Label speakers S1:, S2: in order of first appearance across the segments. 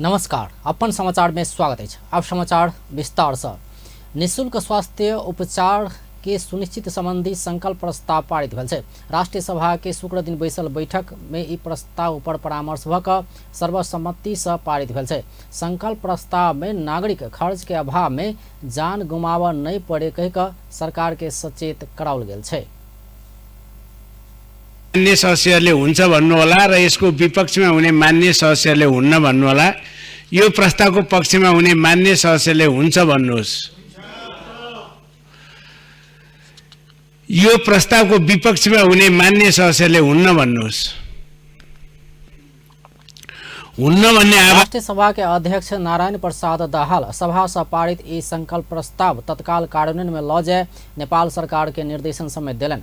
S1: नमस्कार, अपन समाचार में स्वागत अछि। अब समाचार विस्तार से। निःशुल्क स्वास्थ्य उपचार के सुनिश्चित संबंधी संकल्प प्रस्ताव पारित भेल छै। राष्ट्रीय सभा के शुक्र दिन बैसल बैठक में ई प्रस्ताव पर परामर्श भ क सर्वसम्मति से पारित भेल छै। संकल्प प्रस्ताव में नागरिक खर्च के अभाव में जान गुमाव नहीं पड़े कहि क सरकार के सचेत कराओल गेल छै।
S2: मान्य सदस्यहरूले हुन्छ भन्नुहोला र यसको विपक्षमा हुने मान्य सदस्यहरूले हुन्न भन्नुहोला। यो प्रस्तावको पक्षमा हुने मान्य सदस्यले हुन्छ भन्नुहोस्। यो प्रस्तावको विपक्षमा हुने मान्य सदस्यले हुन्न भन्नुहोस्। हुन्न भन्ने आवाज।
S1: राष्ट्रिय सभा के अध्यक्ष नारायण प्रसाद दाहाल सभा से पारित ई संकल्प प्रस्ताव तत्काल कार्यान्वयन में ल जाय नेपाल सरकार के निर्देशन समेत देलनि।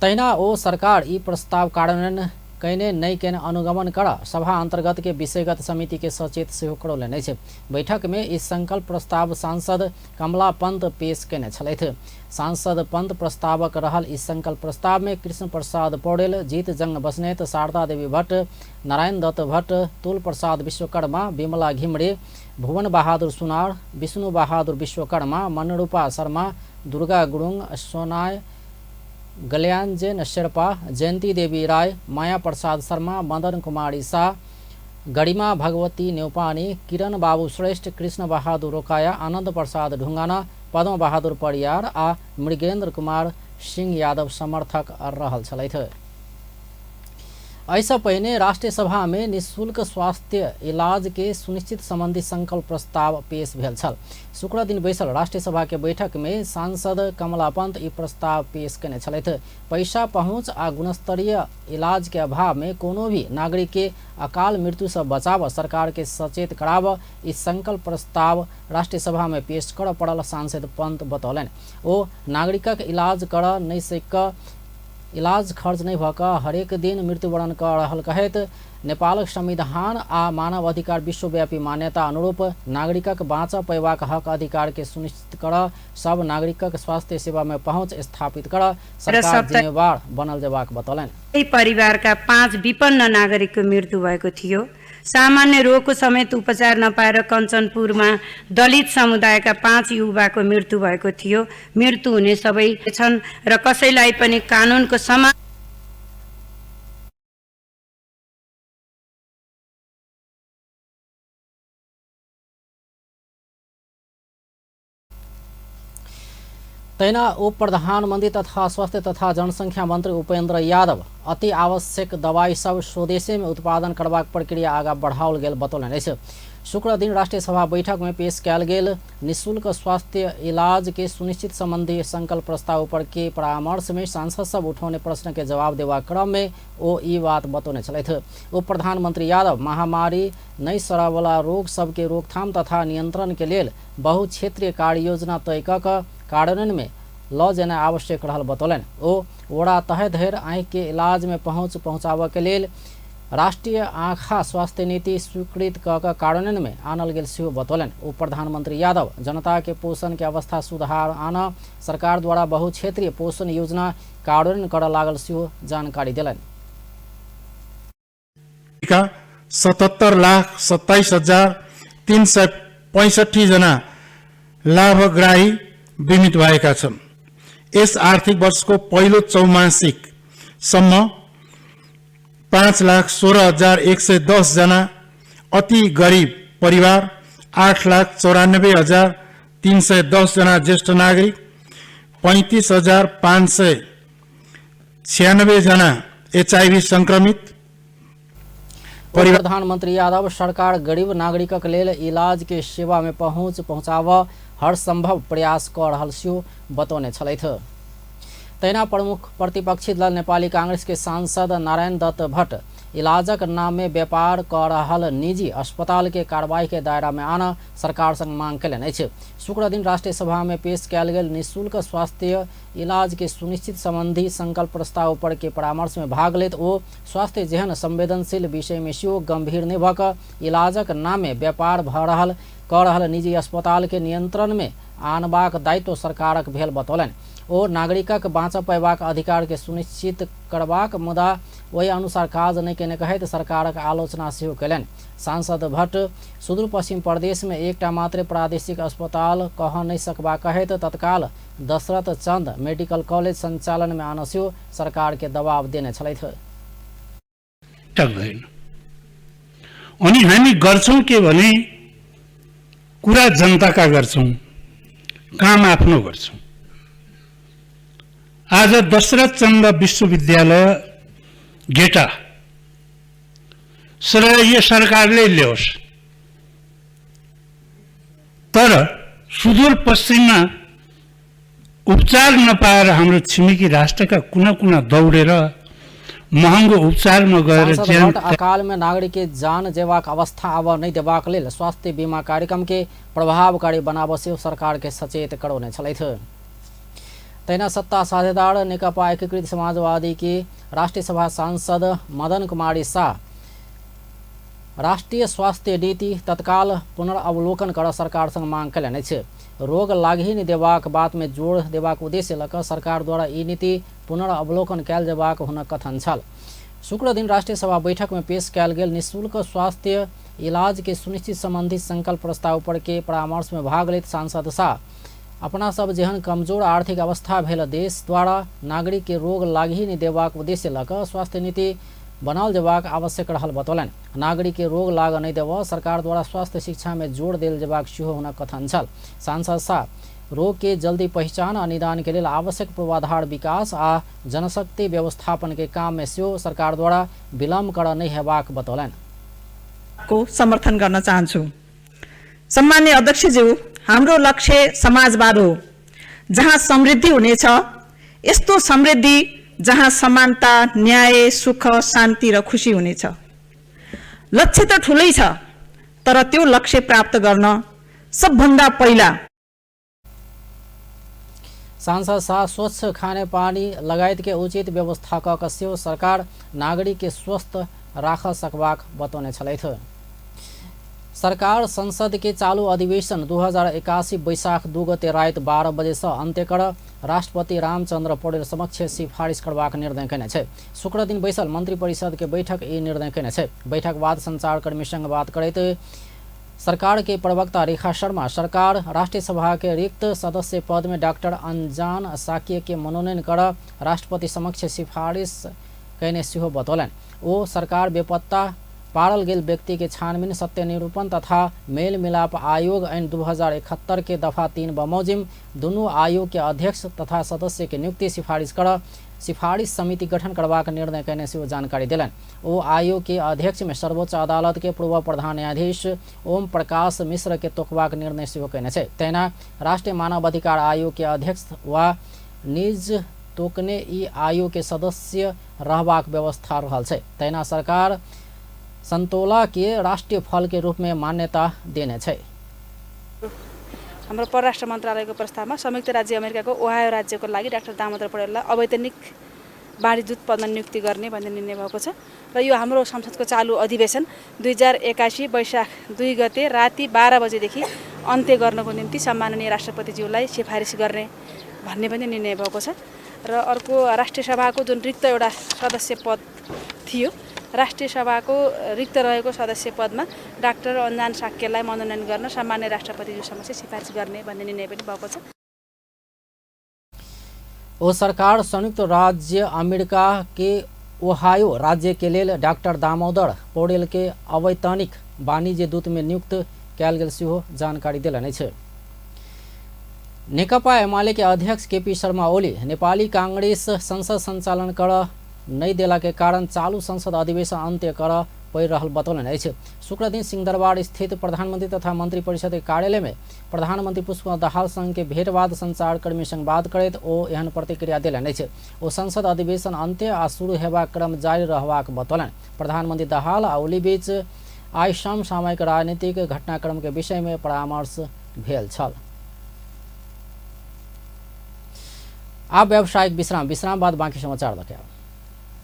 S1: तहिना ओ सरकार ई प्रस्ताव कार्यान्वयन कयने नहि केने अनुगमन कर सभा अंतर्गत के विषयगत समिति के सचेत सेहो करौलनि अछि। बैठक में ई संकल्प प्रस्ताव सांसद कमला पंत पेश केने छलथि। सांसद पंत प्रस्तावक रहल ई संकल्प प्रस्ताव में कृष्ण प्रसाद पौडेल, जीत जंग बस्नेत, शारदा देवी भट्ट, नारायण दत्त भट्ट, तुल प्रसाद विश्वकर्मा, विमला घिमरे, भुवन बहादुर सुनार, विष्णु बहादुर विश्वकर्मा, मनरूपा शर्मा, दुर्गा गुरुङ, सोनाय गल्यान्जेन शेर्पा, जयन्ती देवी राय, माया प्रसाद शर्मा, मदन कुमारी शाह, गरिमा भगवती नेउपानी, किरण बाबू श्रेष्ठ, कृष्ण बहादुर रोकाया, आनंद प्रसाद ढुंगाना, पद्म बहादुर परियार आ मृगेंद्र कुमार सिंह यादव समर्थक रहल छलथि। एहिसँ पहिने राष्ट्रीय सभा में निःशुल्क स्वास्थ्य इलाज के सुनिश्चित संबंधी संकल्प प्रस्ताव पेश भेल छल। शुक्र दिन बैसल राष्ट्रीय सभा के बैठक में सांसद कमला पंत ई प्रस्ताव पेश केने छलथि। पैसा पहुंच आ गुणस्तरीय इलाज के अभाव में कोनो भी नागरिक के अकाल मृत्यु से बचाव सरकार के सचेत कराब ई संकल्प प्रस्ताव राष्ट्रीय सभा में पेश करऽ पड़ल सांसद पंत बतौलनि। ओ नागरिकक इलाज करऽ नहि सक इलाज खर्च नहि भऽ कऽ हरेक दिन मृत्युवरण कऽ रहल कहैत नेपालक संविधान आ मानव अधिकार विश्वव्यापी मान्यता अनुरूप नागरिकक बाँचऽ पयबाक हक अधिकार के सुनिश्चित करऽ सब नागरिकक स्वास्थ्य सेवा में पहुँच स्थापित करऽ सरकार जिम्मेवार बनल जेबाक बतौलनि।
S3: परिवारका 5 विपन्न नागरिकको मृत्यु भएको थियो। सामान्य रोगको समेत उपचार नपाएर कञ्चनपुरमा दलित समुदायका 5 युवाको मृत्यु भएको थियो। मृत्यु हुने सबै छन् र कसैलाई पनि कानुनको समान
S1: तहिना उप प्रधानमंत्री तथा स्वास्थ्य तथा जनसंख्या मंत्री उपेंद्र यादव अति आवश्यक दवाई सब स्वदेशे में उत्पादन करबाक प्रक्रिया आगाँ बढ़ाओल गेल बतौलनि अछि। शुक्र दिन राष्ट्रीय सभा बैठक में पेश कयल गेल निःशुल्क स्वास्थ्य इलाज के सुनिश्चित संबंधी संकल्प प्रस्ताव पर के परामर्श में सांसद सब उठौने प्रश्न के जवाब देबाक क्रम में ओ ई बात बतौने छलथि। उप प्रधानमंत्री यादव महामारी नहि सरयवला रोग सबके रोकथाम तथा नियंत्रण के लेल बहुक्षेत्रीय कार्य योजना तय कऽ कऽ कार्यान्वयन में ल जेनाइ आवश्यक रहल बतौलनि। ओ वड़ा तह धरि आँखि के इलाज में पहुँच पहुँचाबऽ के लेल राष्ट्रीय आँखा स्वास्थ्य नीति स्वीकृत कऽ कऽ कार्यान्वयन में आनल गेल सेहो बतौलनि। उप प्रधानमंत्री यादव जनता के पोषण के अवस्था सुधार आनऽ सरकार द्वारा बहुक्षेत्रीय पोषण योजना कार्यान्वयन करऽ लागल सेहो जानकारी देलनि।
S4: 77,27,365 जना लाभग्राही बीमित भएका छन्। यस आर्थिक वर्षको पहिलो चौमासिकसम्म 5,16,110 जना अति गरिब परिवार, 8,94,310 जना ज्येष्ठ नागरिक, 35,596 जना एचआईभी संक्रमित।
S1: प्रधानमंत्री यादव सरकार गरीब नागरिकक लेल इलाज के सेवा में पहुँच पहुँचाबऽ हर संभव प्रयास कऽ रहल सेहो बतौने छलथि। तहिना प्रमुख प्रतिपक्षी दल नेपाली कांग्रेस के सांसद नारायण दत्त भट्ट इलाजक नाम में व्यापार कऽ रहल निजी अस्पताल के कार्रवाई के दायरा में आनऽ सरकार संग मांग केलनि अछि। शुक्र दिन राष्ट्रीय सभा में पेश कयल गेल निःशुल्क स्वास्थ्य इलाज के सुनिश्चित संबंधी संकल्प प्रस्ताव पर के परामर्श में भाग लैत ओ स्वास्थ्य जेहन संवेदनशील विषय में सेहो गंभीर नहि भऽ कऽ इलाजक नाम में व्यापार भऽ रहल कऽ रहल निजी अस्पताल के नियंत्रण में आनबाक दायित्व सरकारक भेल बतौलनि। ओ नागरिकक बाँचऽ पयबाक अधिकार के सुनिश्चित करबाक मुदा ओहि अनुसार काज नहि केने कहैत सरकारक आलोचना सेहो कयलनि। सांसद भट्ट सुदूरपश्चिम प्रदेश में एकटा मात्र प्रादेशिक अस्पताल कह नहि सकबाक कहैत तत्काल दशरथ चंद मेडिकल कॉलेज संचालन में आनऽ सेहो सरकार के दबाव देने छलथि।
S2: सक्दैन। अनि हामी गर्छौँ के भने कुरा जनताका गर्छौँ, काम आफ्नो गर्छौँ। आज दशरथ चन्द विश्वविद्यालय गेटा श्रेय यो सरकारले ल्याओस्, तर सुदूरपश्चिममा उपचार नपाएर हाम्रो छिमेकी राष्ट्रका कुना कुना दौडेर महँगो उपचारमा गएर
S1: सांसद
S2: ज्यान
S1: भट्ट अकाल में नागरिक के जान जेबाक अवस्था आबऽ नहि देबाक लेल स्वास्थ्य बीमा कार्यक्रम के प्रभावकारी बनाबऽ सेहो सरकार के सचेत करौने छलथि। तहिना सत्ता साझेदार नेकपा एकीकृत समाजवादी के राष्ट्रिय सभा सांसद मदन कुमारी शाह राष्ट्रिय स्वास्थ्य नीति तत्काल पुनरावलोकन कर सरकार संग मांग कयलनि अछि। रोग लागही नहि देबाक बात में जोर देबाक उद्देश्य लऽ कऽ सरकार द्वारा ई नीति पुनरावलोकन कयल जेबाक हुनक कथन छल। शुक्र दिन राष्ट्रिय सभा बैठक में पेश कयल गेल निःशुल्क स्वास्थ्य इलाज के सुनिश्चित संबंधी संकल्प प्रस्ताव पर के परामर्श में भाग लैत सांसद शाह अपना सब जेहन कमजोर आर्थिक अवस्था भेल देश द्वारा नागरिक के रोग लागही नहि देबाक उद्देश्य लऽ कऽ स्वास्थ्य नीति बनाओल जेबाक आवश्यक रहल बतौलनि। नागरिक के रोग लागऽ नहि देबऽ सरकार द्वारा स्वास्थ्य शिक्षा में जोर देल जेबाक सेहो हुनक कथन छल। सांसद शाह रोग के जल्दी पहिचान आ निदान के लेल आवश्यक पूर्वाधार विकास आ जनशक्ति व्यवस्थापन के काम में सेहो सरकार द्वारा विलम्ब करऽ नहि हेबाक बतौलनि।
S5: को समर्थन गर्न चाहन्छु। सम्मान्य अध्यक्षज्यू, हाम्रो लक्ष्य समाजवाद हो, जहाँ समृद्धि हुनेछ, यस्तो समृद्धि जहाँ समानता, न्याय, सुख, शान्ति र खुसी हुनेछ। लक्ष्य त ठुलै छ, तर त्यो लक्ष्य प्राप्त गर्न सबभन्दा पहिला
S1: सांसद शाह स्वच्छ खाने पानी लगायत के उचित व्यवस्था कऽ कऽ सेहो सरकार नागरिक के स्वस्थ राख सकबाक बतौने छलथि। सरकार संसद के चालू अधिवेशन 2081 वैशाख 2 गते राति 12 बजे से अंत्य कर राष्ट्रपति रामचंद्र पौडेल समक्ष सिफारिश करबाक निर्णय कयने छै। शुक्र दिन बैसल मंत्री परिषद के बैठक ई निर्णय कयने छै। बैठक बाद संचारकर्मी संग बात करैत सरकार के प्रवक्ता रेखा शर्मा सरकार राष्ट्रिय सभा के रिक्त सदस्य पद में डॉक्टर अनजान साक्य के मनोनयन कर राष्ट्रपति समक्ष सिफारिश कयने सेहो बतौलनि। ओ सरकार बेपत्ता पारल गेल व्यक्ति के छानबीन, सत्य निरूपण तथा मेल मिलाप आयोग ऐन 2071 के दफा 3 बमोजिम दुनू आयोग के अध्यक्ष तथा सदस्य के नियुक्ति सिफारिश कर सिफारिश समिति गठन करबाक निर्णय कयने सेहो जानकारी देलनि। ओ आयोग के अध्यक्ष में सर्वोच्च अदालत के पूर्व प्रधान न्यायाधीश ओम प्रकाश मिश्र के तोकबाक निर्णय सेहो कयने छै। तहिना राष्ट्रीय मानवाधिकार आयोग के अध्यक्ष वा निज तोकने ई आयोग के सदस्य रहबाक व्यवस्था रहल छै। तहिना सरकार संतोला के राष्ट्रीय फल के रूप में मान्यता देने छै।
S6: हाम्रो परराष्ट्र मन्त्रालयको प्रस्तावमा संयुक्त राज्य अमेरिकाको ओहायो राज्यको लागि डाक्टर दामोदर पौडेललाई अवैतनिक वाणिज्यदूत पदमा नियुक्ति गर्ने भन्ने निर्णय भएको छ र यो हाम्रो संसदको चालु अधिवेशन 2081 वैशाख 2 गते राति 12 बजेदेखि अन्त्य गर्नको निम्ति सम्माननीय राष्ट्रपतिज्यूलाई सिफारिस गर्ने भन्ने पनि निर्णय भएको छ। र अर्को राष्ट्रिय सभाको जुन रिक्त एउटा सदस्य पद थियो, राष्ट्रिय सभाको रिक्त रहेको सदस्य पदमा डाक्टर अन्जान साक्यलाई मनोनयन गर्न सम्माननीय राष्ट्रपतिज्यू समक्ष सिफारिस गर्ने भन्ने निर्णय पनि भएको छ।
S1: ओ सरकार संयुक्त राज्य अमेरिका के ओहायो राज्य के लेल डॉक्टर दामोदर पौडेल के अवैतनिक वाणिज्य दूत में नियुक्त कयल गेल सेहो जानकारी देलनि अछि। नेकपा एमाले के अध्यक्ष केपी शर्मा ओली नेपाली कांग्रेस संसद संचालन कर नहि देला के कारण चालू संसद अधिवेशन अंत्य कर पड़ि रहल बतौलनि अछि। शुक्रदिन सिंहदरबार स्थित प्रधानमंत्री तथा मंत्री परिषद के कार्यालय में प्रधानमंत्री पुष्पकमल दाहाल संग के भेंट बाद संचारकर्मी संग बात करैत ओ एहन प्रतिक्रिया देलनि अछि। ओ संसद अधिवेशन अंत्य आ शुरू हेबाक क्रम जारी रहबाक बतौलनि। प्रधानमंत्री दाहाल आ ओली बीच आइ समसामयिक राजनीतिक घटनाक्रम के विषय में परामर्श भेल छल। आब व्यावसायिक विश्राम, विश्राम बाद बाँकी समाचार लके आब।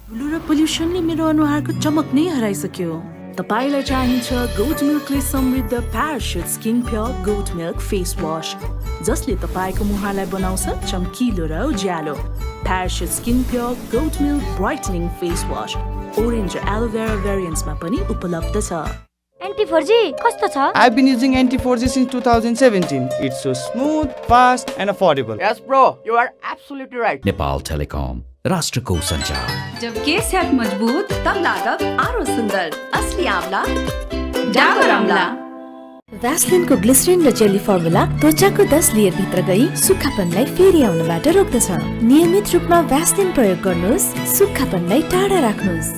S7: धुलो र पोल्युसनले मेरो अनुहारको चमक नै हराइसक्यो। तपाईलाई चाहिन्छ गोट मिल्कले समृद्ध Parachute skin pure goat milk face wash, जसले तपाईँको मुहारलाई बनाउँछ चम्किलो र उज्यालो। Parachute skin pure goat milk brightening face wash orange र एलोभेरा भेरिएन्ट्समा पनि उपलब्ध छ।
S8: एन्टी 4G कस्तो छ?
S9: I've been using Anti-4G since 2017. It's so smooth, fast and affordable.
S10: Yes bro, you are absolutely right.
S11: Nepal Telecom, राष्ट्रको सञ्चार।
S12: जब केस हैत मजबूत तब लागब आरो सुंदर। असली आंवला डाबर आंवला।
S13: भ्यासलिनको ग्लिसरिन र जेली फर्मुला त्वचाको 10 लेयर भित्र गई सुक्खापनलाई फेरि आउनबाट रोक्दछ। नियमित रूपमा भ्यासलिन प्रयोग गर्नुहोस्, सुक्खापनलाई टाढा राख्नुहोस्।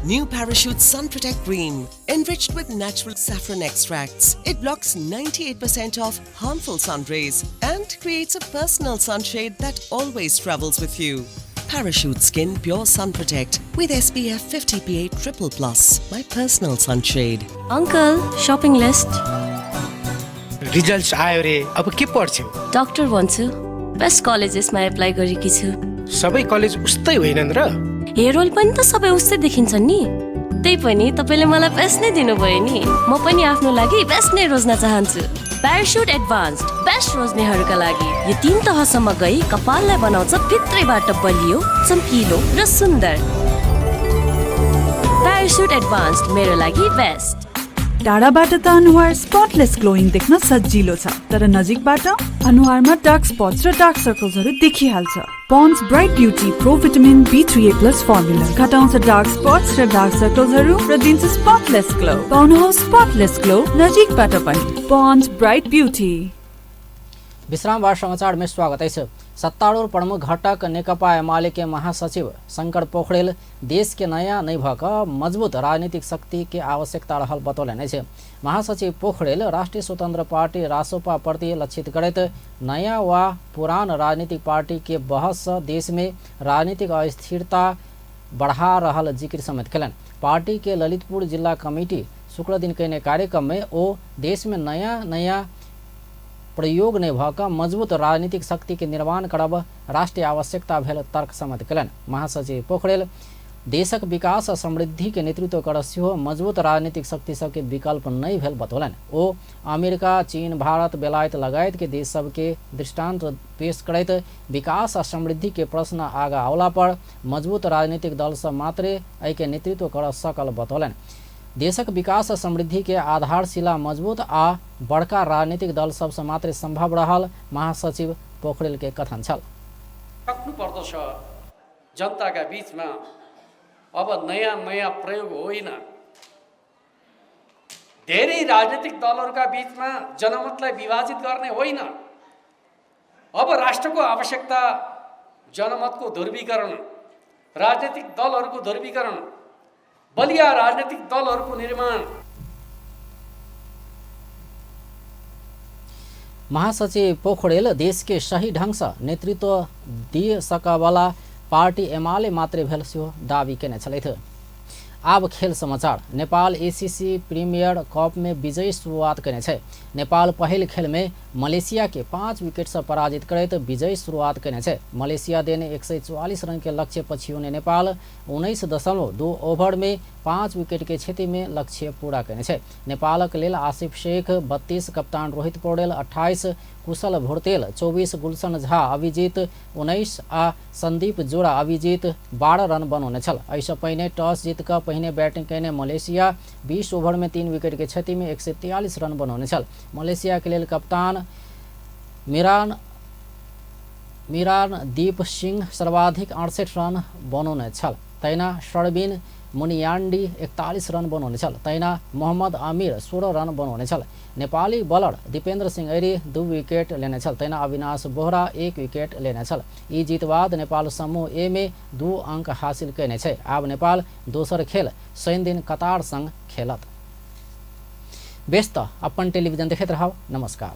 S14: New Parachute Sun Protect Cream, enriched with natural saffron extracts. It blocks 98% of harmful sun rays and creates a personal sunshade that always travels with you. Parachute Skin Pure Sun Protect with SPF 50 PA +++, my personal sunshade.
S15: Uncle, shopping list.
S16: Results आयो रे, अब के पढ्छौ?
S15: Doctor भन्छु। Best कलेजेसमा apply गरेकी छु।
S16: सबै college उस्तै होइनन् र?
S15: हेयर रोल पनि त सबै उस्तै देखिन्छन् नि। त्यही पनि तपाईले मलाई बेस्ट नै दिनुभयो नि। म पनि आफ्नो लागि बेस्ट नै रोज्न चाहन्छु। प्यारासुट एडभान्स्ड बेस्ट रोज्नेहरूका लागि यो 3 तहसम्म गई कपाललाई बनाउँछ भित्रैबाट बलियो, चम्किलो र सुन्दर। प्यारासुट एडभान्स्ड मेरो लागि बेस्ट।
S17: टाढाबाट त अनुहार स्पटलेस ग्लोइङ देख्न सजिलो छ, तर नजिकबाट अनुहारमा डार्क स्पट्स र डार्क सर्कल्सहरू देखिहाल्छ। Pond's bright beauty pro vitamin B3A plus formula घटाउँछ डार्क स्पट्स र डार्क सर्कल्सहरू र दिन्छ स्पटलेस ग्लो। पाउनुहोस् स्पटलेस ग्लो नजिकबाट पनि। Pond's bright beauty.
S1: विश्रामबार समाचार में स्वागत है। सत्तारूढ़ प्रमुख घटक नेकपा एमाले के महासचिव शंकर पोखरेल देश के नयाँ नहीं भक मजबूत राजनीतिक शक्ति के आवश्यकता रहल बतौलनि अछि। महासचिव पोखरेल राष्ट्रिय स्वतंत्र पार्टी रासोपा प्रति लक्षित करैत नया व पुरान राजनीतिक पार्टी के बहस से देश में राजनीतिक अस्थिरता बढ़ा रहल जिक्र समेत कयलनि। पार्टी के ललितपुर जिला कमिटी शुक्र दिन कयने कार्यक्रम में ओ देश में नया नया प्रयोग नहीं भऽ कऽ मजबूत राजनीतिक शक्ति के निर्माण करब राष्ट्रीय आवश्यकता भेल तर्क समेत कयलनि। महासचिव पोखरेल देशक विकास आ समृद्धि के नेतृत्व कर सेहो मजबूत राजनीतिक शक्ति सबके विकल्प नहीं भेल बतौलनि। ओ अमेरिका, चीन, भारत, बेलायत लगायत के देश सबके दृष्टांत पेश करैत विकास आ समृद्धि के प्रश्न आगा अवला पर मजबूत राजनीतिक दल सब मात्रे एहिके नेतृत्व कर सकल बतौलनि। देशक विकास आ समृद्धि के आधारशिला मजबूत आ बड़का राजनीतिक दल सबसँ मात्रै संभव रहल महासचिव पोखरेल के कथन छल।
S18: सक्नुपर्दछ जनताका बीचमा अब नयाँ नयाँ प्रयोग होइन, धेरै राजनीतिक दलहरूका बीचमा जनमतलाई विभाजित गर्ने होइन। अब राष्ट्रको आवश्यकता जनमतको ध्रुवीकरण, राजनीतिक दलहरूको ध्रुवीकरण, बलिया राजनीतिक दलहरूको निर्माण।
S1: महासचिव पोखरेल देश के सही ढंग से नेतृत्व दिए सकवाला पार्टी एमाले मात्रै भेल सेहो दावी केने छलथि। आब खेल समाचार। नेपाल एसीसी प्रीमियर कप में विजयी शुरुआत केने छै। नेपाल पहिल खेल में मलेशिया के 5 विकेट से पराजित करैत विजयी शुरुआत केने छै। मलेशिया देने 144 रन के लक्ष्य पछियोने नेपाल 19.2 ओवर में 5 विकेट के क्षति में लक्ष्य पूरा केने छै। नेपालक लेल आसिफ शेख 32, कप्तान रोहित पौडेल 28, कुशल भुर्तेल 24, गुलशन झा अभिजीत 19 आ संदीप जोड़ा अभिजीत 12 रन बनौने छल। एहिसँ पहिने टॉस जीत कऽ पहिने बैटिंग कयने मलेशिया 20 ओवर में 3 विकेट के क्षति में 143 रन बनौने छल। मलेशिया के लेल कप्तान मिरानदीप सिंह सर्वाधिक 68 रन बनौने छल। तहिना शर्बिन मुनियान्डी 41 रन बनौने छल। तहिना मोहम्मद आमिर 16 रन बनौने छल। नेपाली बलर दीपेन्द्र सिंह ऐरी 2 विकेट लेने छल। तहिना अविनाश बोहरा 1 विकेट लेने छल। ई जीत बाद नेपाल समूह ए में 2 अंक हासिल कयने छै। आब नेपाल दोसर खेल शनि दिन कतार संग खेलत। बेस त अपन टेलिभिजन देखैत रहब। नमस्कार।